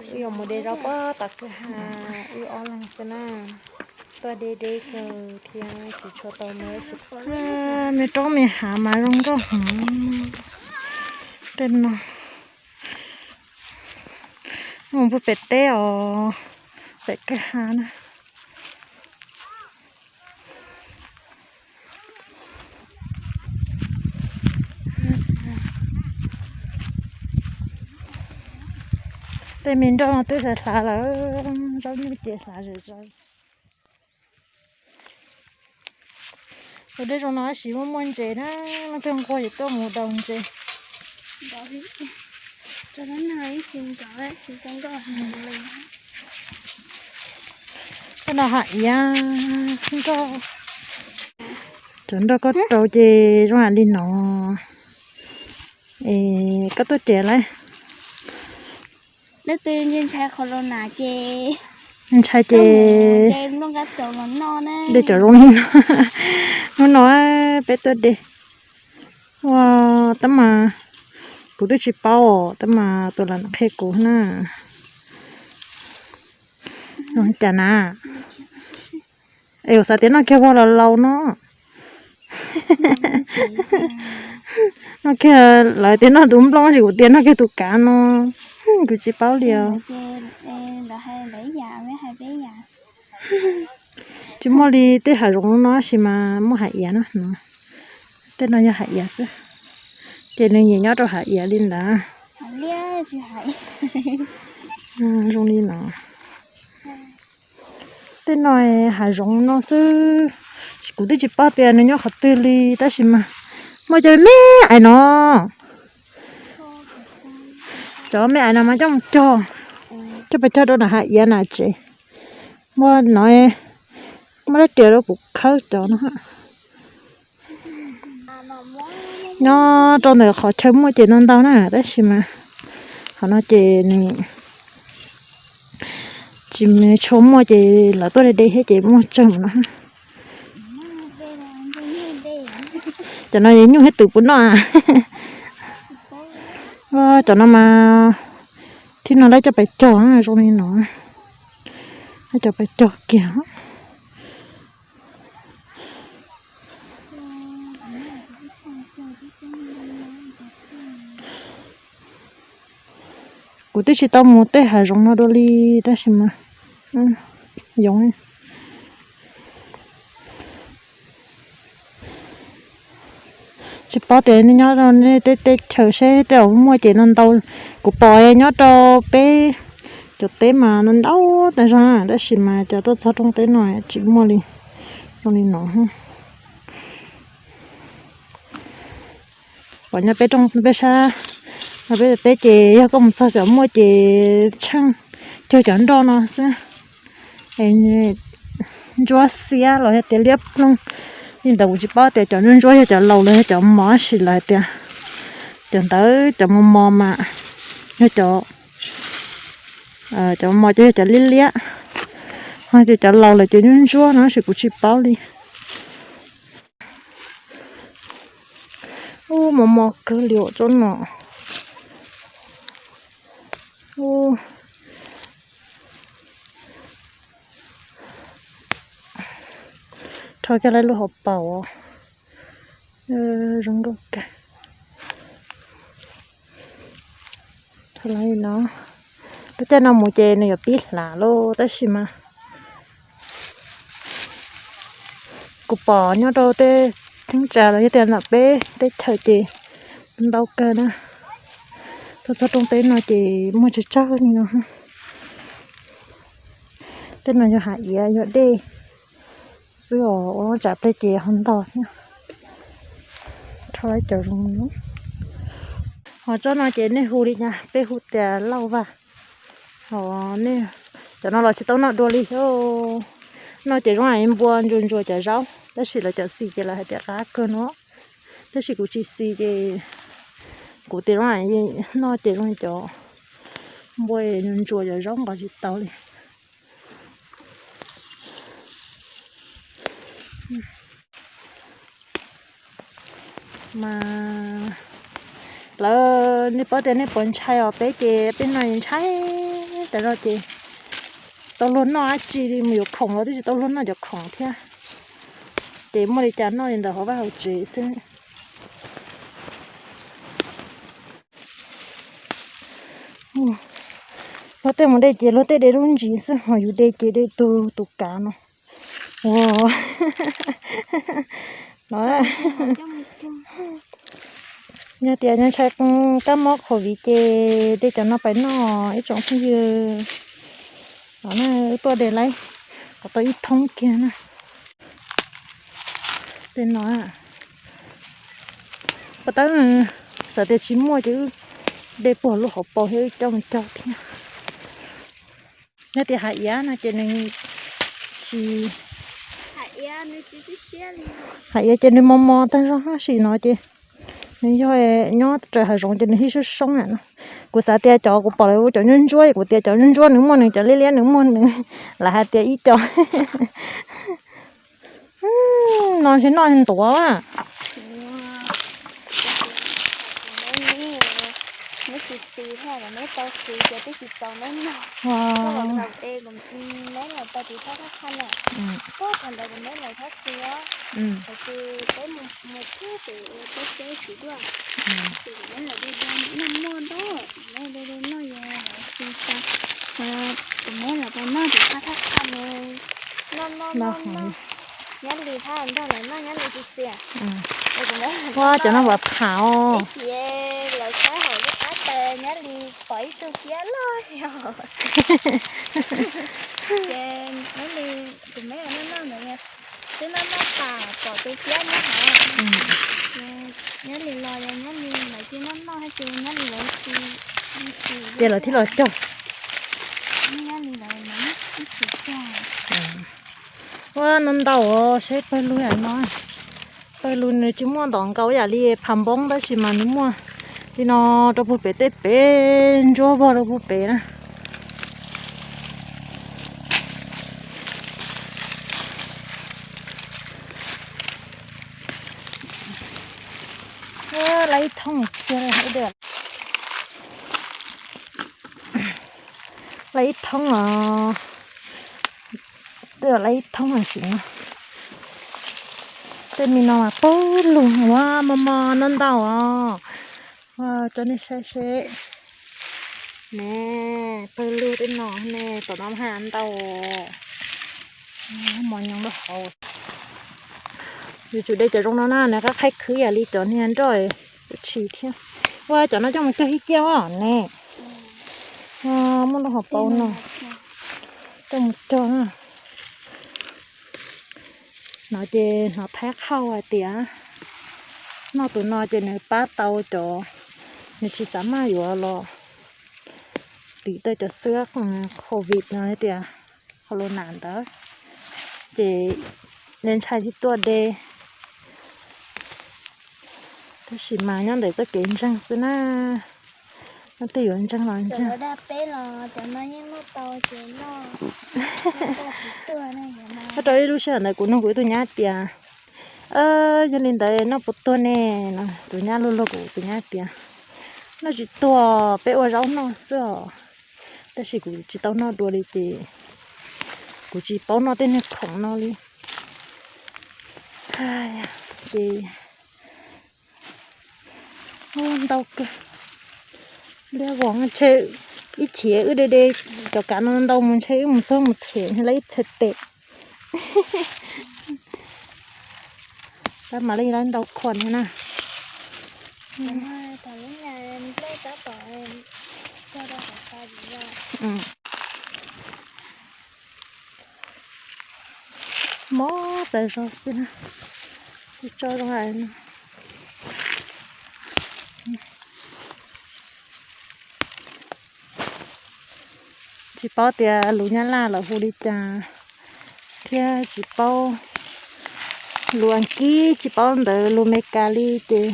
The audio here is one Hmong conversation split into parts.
Wb yuav mus de zaub puag tom kwj ha, wb ob leeg xwb na. Tuaj de de kawg thiab tsis tshua tau mus ib sim. Me roob me hav mas zoo nkauj heev. Tej no mus puag pem teb os, pem kwj ha na. Tej me nroj no twb hlav hlav lawm, zaub nyuj ces hlav zom zaws. Tus dej zoo no tab sis muaj muaj ntses na, leej twg nquag ces tuaj mus daus ntses. Tej no hav iav, cov nroj koj rau ces zoo li no. Es koj tuaj riam lawm. Ntshai ces de cov zoo li no. Hnub no peb tuaj de. Ua, tab mas kuv twb tsis paub os, tab mas tus lam qhia kuv na. Zoo cas na? Es kuv xav tias noj kiag vog laus laus no. Noj kiag lawv tias noj tus nplooj, tab sis kuv tias noj kiag tus kav no. Kuv tsis paub li os. Tsis muaj li tej hav zoov no tab sis mas muaj hav iav na. Tej no yog hav iav xwb. Ces nws nyiam nyob rau hav iav li ntawd. Zoo li no. Tej no hav zoov no xwb, kuv twb tsis paub tias nws nyob qhov twg li tab sis mas muaj cov me ais no. Cov me ais no mas coj mus cog, coj pes cog rau nram hav iav na tsev. Muaj no, muaj rab riam rau kuv khawb cov no. Nyob rau ntawm qhov chaw muaj ces ntau ntau na tab sis mas qhov no ces nws tsis tshua muaj ces lawv tuaj de de thiab ces muaj tsawg no. Cov no nyuj thiab twm puas noj? Cov no mas thib no lawv coj pes cog zoo li no. Lawv coj pes cog kiag. Kuv twb tsis tau mus tej hav zoov no dua li tab sis mas yoov. Tsis paub tias nej nyob rau nej tej teb chaws seb tej uas muaj ces no ntau. Kuv pom nyob rau peb cov teb mas no ntau tas zog tab sis mas cov tuaj txog rooj teb no tsis muaj li. Zoo li no. Pom nyob peb rooj peb sab, peb peb ces yog koj mus txog cov muaj ces tsheej cog cov nroj no xwb. Ntsuab xiab los yog tias liab ploog li ntawd kuv tsis paub tias cov ntsuab ntsuab yog cov laus los yog cov mos tab sis lawv hais tias cov ntawd cov mos mos mas yog cov, cov mos ces yog cov liab liab, ho tias cov laus lawm ces ntsuab ntsuab no tab sis kuv tsis paub li. Ub, mos mos kawg li os tsob no. Rho kiag lawv lub hauv paus. Zoo nkauj kawg. Rho lawv li no. Lub caij no mus ces nws yuav pib hlav lauj tab sis mas kuv pom nyob rau tej cheeb tsam los yog tias ntawm peb teb chaws ces ntau kawg na. Tuaj txog rooj teb no ces muaj tsawg tsawg li no. Tej no yog hav iav yog dej xwb os, ua lub tsam pleg ces ho ntog thiab. Rho cov zoo. Ho tsob no ces nej hu li cas? Peb hu tias lauj vaj. Ho nej cov no los tsis tau noj dua li thiab. Noj ces zoo li npua ntsuas ntsuas cov zaub tab sis lawv cov xis ces lawv hais tias qab kawg no. Tab sis kuv tsis xis ces kuv tias zoo li noj ces zoo li cov npua ntsuas cov zaub nqos tsis tau li. Mas lawv, nej paub tias nej puas ntshai os, peb ces peb no ntshai Tam no ces tau luag noj dab tsi li, mus yuav khoom los twb tsis tau luag noj cov khoom thiab. Ces muaj li cas noj li ntawd hauv vaj hauv tsev xwb. Luag tej mus de ces luag tej de lub ntsis xwb, ho yus de ces de tus, tus kav no. Ua no, yog tias nws ntshai kab mob covid ces de cov no pais noj ib tsoom phooj ywg. No na, wb tuaj de lawm kom tau ib thoob kiag na. Tej no, pos tab xav tias tsis muaj ces wb de puag lub hauv paus thiab wb coj mus cog thiab. Yog tias hav iav no ces nws tsis, hav iav ces nws mos mos tag zog, tab sis no ces nws yog nyob raws hav zoov ces nws thiaj soob soob na. Kuv xav tias cov, kuv pom lawv ua cov ntsuab ntsuab, kuv tias cov ntsuab ntsuab nws muaj nws, cov liab liab nws muaj nws, lawv hais tias ib co. No ntshe noj ntuav. Neb tsis xis thiab, neb tau xis ces twb tsis txaus neb noj. Neb los tau tiv thab thab qha na. Tuaj thaum ntawd kuv neb los thab xis os. Tiam sis peb mus mus txog ces ua teb teb tsis duaj. Ces kuv neb los de de noj muaj ntau, neb de de noj yog xis tas. Kuv neb los tau noj tiv thab thab qha ne. Noj noj noj noj. Nyab Lis thab ntog los noj, Nyab Lis tsis xis. Ua cov no vam pham os. Ib chim lawv saib hauv lub qab taws Nyab Lis pom ib tug piab loj yog. Ces Nyab Lis, kuv neb los noj noj ntawd, twb noj noj tas pom tus piab nyob hauv. Nyab Lis los, Nyab Lis lawv cia noj noj ces Nyab Lis lawv xis, ces lawv thiaj los cog. Nyab Lis lawv ib chim cog. Ua no ntau os, seb pawg lug yam no. Pawg lug nws tsis muaj ntau nkaus yam li pham npoob tab sis mas nws muaj li no rau puag pem tej pem ntsuab vog rau puag pem na. Lawv ib thoob, lawv ib thoob os. Twb lawv ib thoob los sim no. Tej me no mas pawg lug ua mos mos no ntau os. Ua rau nej saib seb. Ne, pawg lug tej no ne, tom no haj ntau. Mos nyoos rau hauv. Yuav tsum de cov zoo no na, nws qab qhaib khwb yam li cov niag nroj tshis thiab. Ua cov no coj mus cog ib ciaj os ne. Muaj lub hauv paus no coj mus cog na. No ces hnov thaib qhauj hais tias noj tus no ces nws pab tau cov, nws tsis xav maj yuav los tim tau cov xwb covid no tias corona ntawd. Ces nej ntshai thiaj tuaj de. Tab sis mas nyob ntawm txoj kev ntseeg xwb na. Nyob twg yuav ntseeg los ntseeg. Ua rau ib lub sij hawm ntawd kuv nug kuv ib tug nyab tias, yog li ntawd noj puas tuag ne? Tus nyab luag luag kuv tus nyab tias, noj tsis tuag, peb ua zaub noj xwb os. Tab sis kuv tsis tau noj dua li ces kuv tsis paub noj tej niag khoom no li. Ces ntau kawg. Liab vos ntshe ib chim wb de de cov kav no ntau mus ntshe wb mus txog mus txhem ntshe lawv ib txhais tes. Tab mam li lawv ntau khuam na. Mob tas zog xwb na. Tso zoo no. Tsis paub tias lus Nyab Laj lawv hu li cas thiab tsis paub lus Askiv, tsis paub ntawv lus Meskas li ces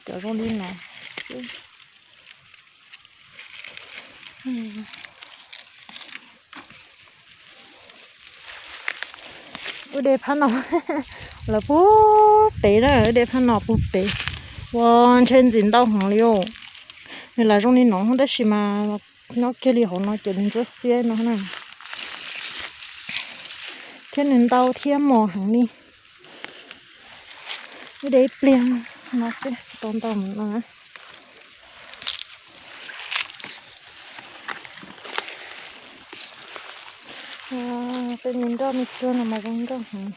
cov zoo li no. Wb de phab no lawv puag pem na, wb de phab no puag pem. Ua ntshe ntxim ntau heev li os. Nws lam zoo li no tab sis mas nyob kiag li hauv no ces nws ntsuab xiab no na. Thiab nws ntau thiab mos heev li. Ib deb ib pliag no xwb tau ntau no. Tej me nroj me tsuag no mas zoo nkauj heev.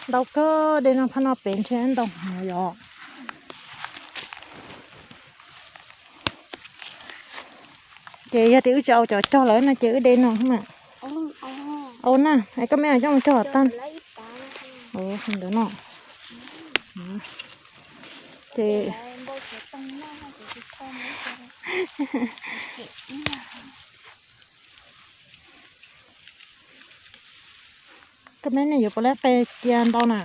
Ntau kawg, dej no phab no pem ntshe ntau heev yom. Ces yog tias wb tsis au cov cog lawm no ces wb de no mas. Au na, es koj me coj mus cog tag. Ntawd no. Ces koj me ne yuav puas lab qe cia ntau na.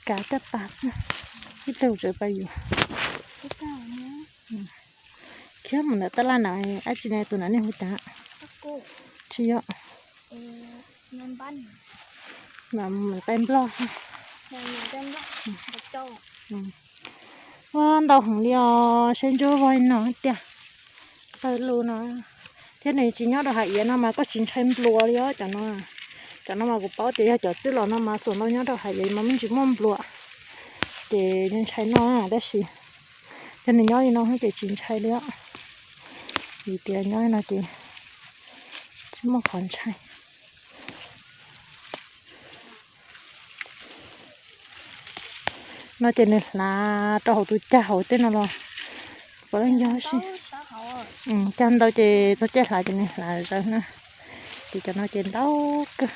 Kav coj tas xwb, ib tug tseem pab yus. Khiav mus ntawm tab laj na, ab tsi ne tus na nej hu cas? Tsis yog. Mus qe nplog. Ua ntau heev li os, seb ntsuab vog no tiag. Pawg lug no thiab nws tsis nyob rau hav iav no mas koj tsis ntshai nplua li os cov no. Cov no mas kuv paub tias yog cov txwj los no mas xuas ntau nyob rau hav iav mas muaj ntsis muaj nplua. Ces ntshai no tab sis yog nws nyob li no ces tsis ntshai li os. Vim tias nyob li no ces tsis muaj qhov ntshai. No ces nws hlav rau hauv tus cag hauv tej no los puav leej yog si. Cag ntau ces txog caij hlav ces nws hlav zawv na. Ces cov no ces ntau kawg.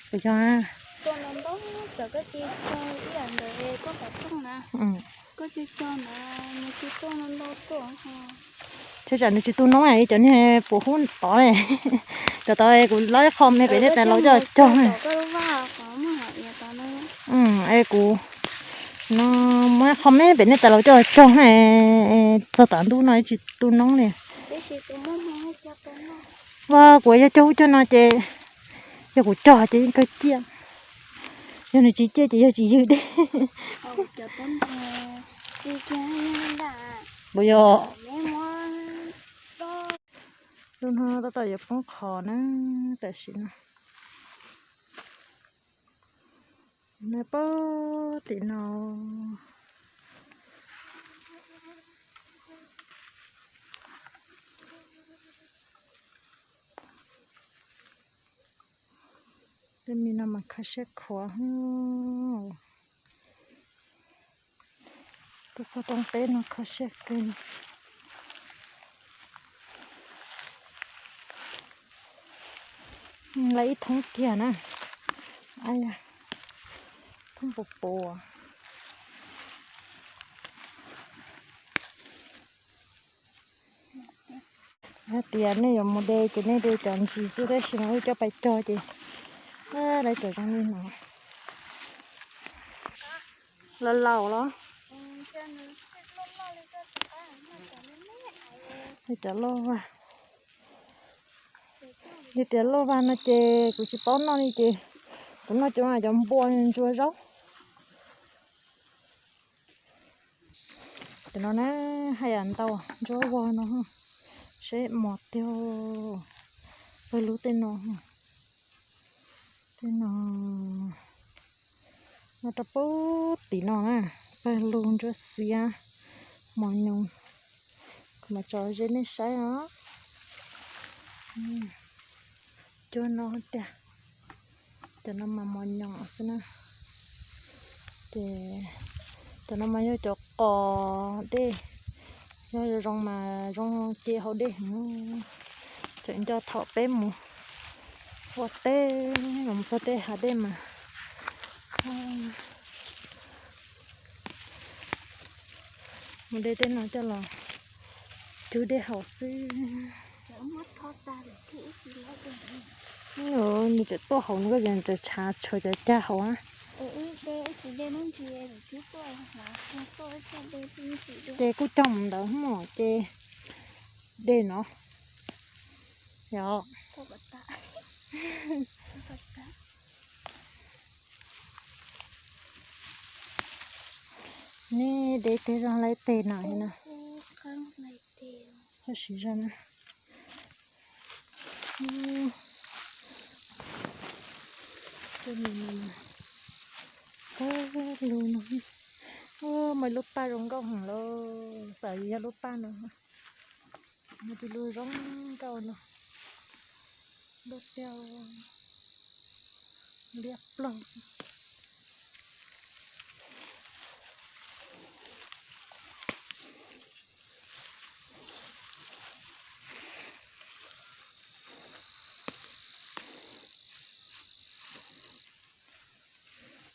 Puas yog? Tsis tsam nws tsis tu noob, cov niag puas hub tod ne. Cov tod kuv lob ib qho me pem nej tas laus coj cog na. Es kuv no muab ib qho me pem nej tas laus coj cog na. Txog tom ntuj no tsis tu noob li. Ua kuv yog cog hub cog no ces yog kuv cog ces yeej kawg ciaj. Yog nws tsis ciaj ces yog tsis ywg dej. Puas yog? Lub no tab tom yuav poob qho na, tam sim no. Nws poob tim no. Tej me no mas kho siab khuav. Tuaj txog toj teb no kho siab kawg. Lawv ib thoob kiag na. Thoob puas puas. Hais tias nej yuav mus de ces nej de cov ntsis xwb tab sis mas wb coj pais cog ces lawv cov zoo li no. Laus laus los. Cov loj vag. Yog tias loj vag no ces kuv tsis paub noj li ces kuv noj cov, cov npua ntsuab zaub. Cov no na, haj yam ntau ntsuab vog no, seb mos tiag. Pawg lug tej no, tej no, no rau pub tim no na, pawg lug ntsuab xiab, mos nyoos. Kuv mam tso ze nej saib os. Cuag no tiag. Cov no mas mos nyoos xwb na. Ces cov no mas yog cov qos dej, yog zoo mas zoo ces haus dej heev. Tseem nco thaum peb mus ua teb, mus txog tej hav dej mas mus de tej no coj los cug dej haus xwb. Nws tseem tuaj hauv no, koj ces nws tseem tshav tshuav cov cag hauv na. Es wb de wb tsis de hnub ntsis, lwm hnub tuaj hlav tuaj ib txoj de twb tsis dua. Ces kuj cog mus ntawd hmo ces de no. Yog. Nej de teg zog lawm teg no na. Siv zog na. Lub no, muaj ib lub paj zoo nkauj heev lauj, xav yog lub paj no. Muaj ib lub zoo nkauj no, lub tiag liab ploog.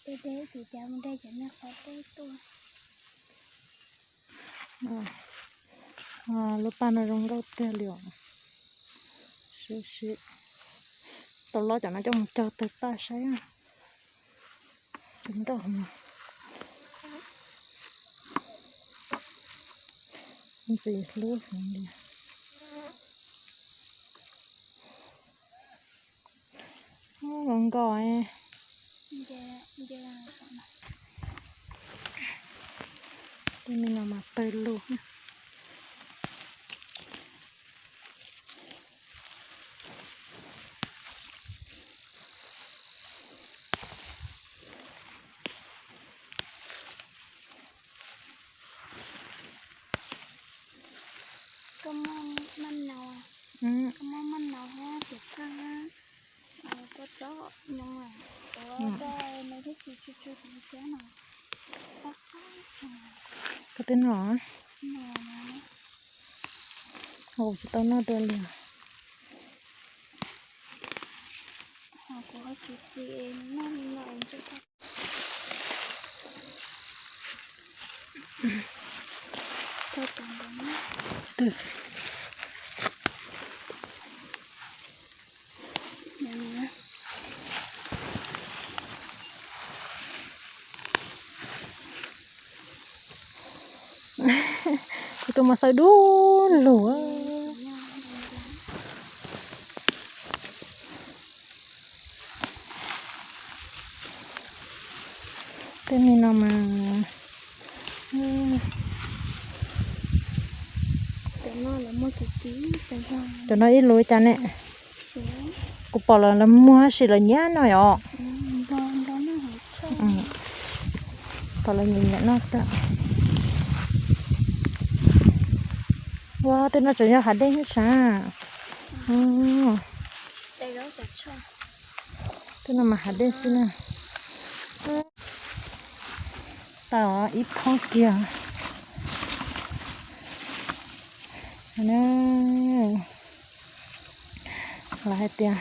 Peb teb ces cas mus de cov niag qhov teb tuaj. Lub paj no zoo nkauj tiag li os. Sib sib tau lob cov no coj mus cog tawg paj saib. Zoo nkauj heev. Ntxim hlub heev li. Zoo nkauj. Tej me no mas pawg lug. Koj muaj maj naus, koj muaj maj naus hab tus kheej hab, koj txhob nyob, ua koj nws thiaj tsis tsu tsu tus xyab no. Koj twb noj? Noj. Kuv tsis tau noj dua li. Kuv ho tsis xis noj li no. Kuv tus mas xaw dub lug. Tej me no mas, cov no ib lub cas ne? Kuv pom lawv muag tab sis lawv nyiam noj yom. Pom lawv nyiam nyiam noj tiag. Ua tej no tseem yog hav dej thiab sav. Tej no mas hav dej xwb na. Tau ib thoob kiag. Lawv hais tias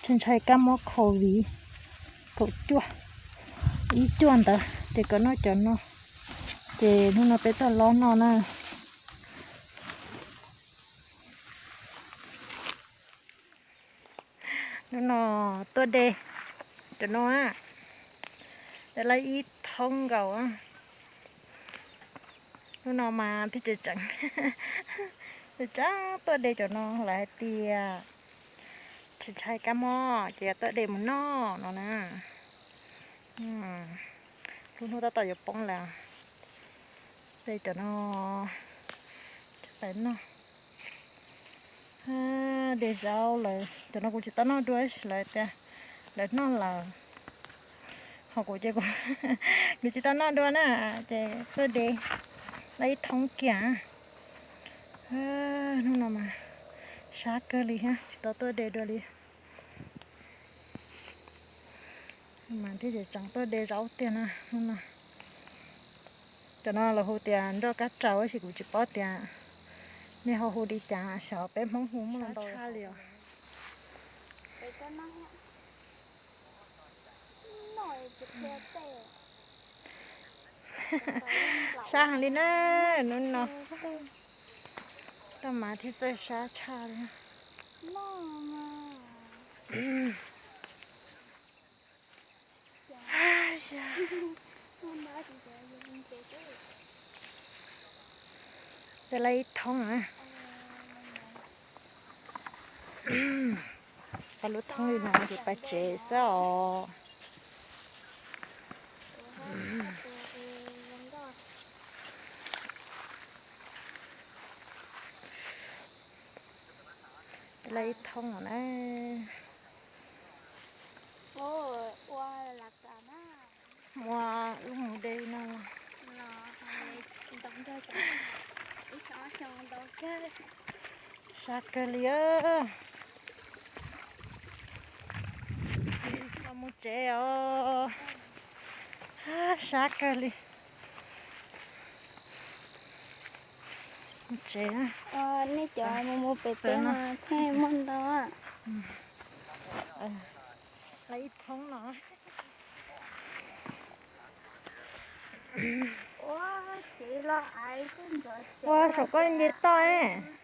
ntshai kab mob covid kaum cuaj, ib cuaj ntawd ces kom noj cov no. Ces hnub no peb tuaj lob noj na. Hnub no tuaj de cov no, de lawm ib thoob nkaus. Hnub no mas thiaj tseem tseem, tseem tuaj de cov no, lawv hais tias ntshai kab mob ces tuaj de mus noj no na. Lub hnub tab tom yuav poob lawm, de cov no pais noj. De zaub lawm, cov no kuv tsis tau noj dua, lawv tias lawv noj lawm. Ho kuv ces kuv tsis tau noj dua na, ces tuaj de lawm ib thoob kiag. Hnub no mas sab kawg li thiab tsis tau tuaj de dua li. Mas thiaj tseem tuaj de zaub tiag na hnub no. Cov no lawv hu tias nroj kab raus tab sis kuv tsis paub tias nej ho hu li cas, xyov peb Hmoob hu muaj ntau tshaj li os. Sab heev li na, hnub no Toj Mav thiaj txawj sab tshaj li. Tau lawm ib thoob na. Tau lub thoob li no ces pais tsev xwb os. Tau lawm ib thoob na. Muaj wb mus de no. Sab kawg li. Los mus tsev os. Sab kawg li. Mus tsev. Nej cov mus mus pem teb no thiaj muaj ntau. Lawm ib thoob no. Ua saum koj nce toj ne.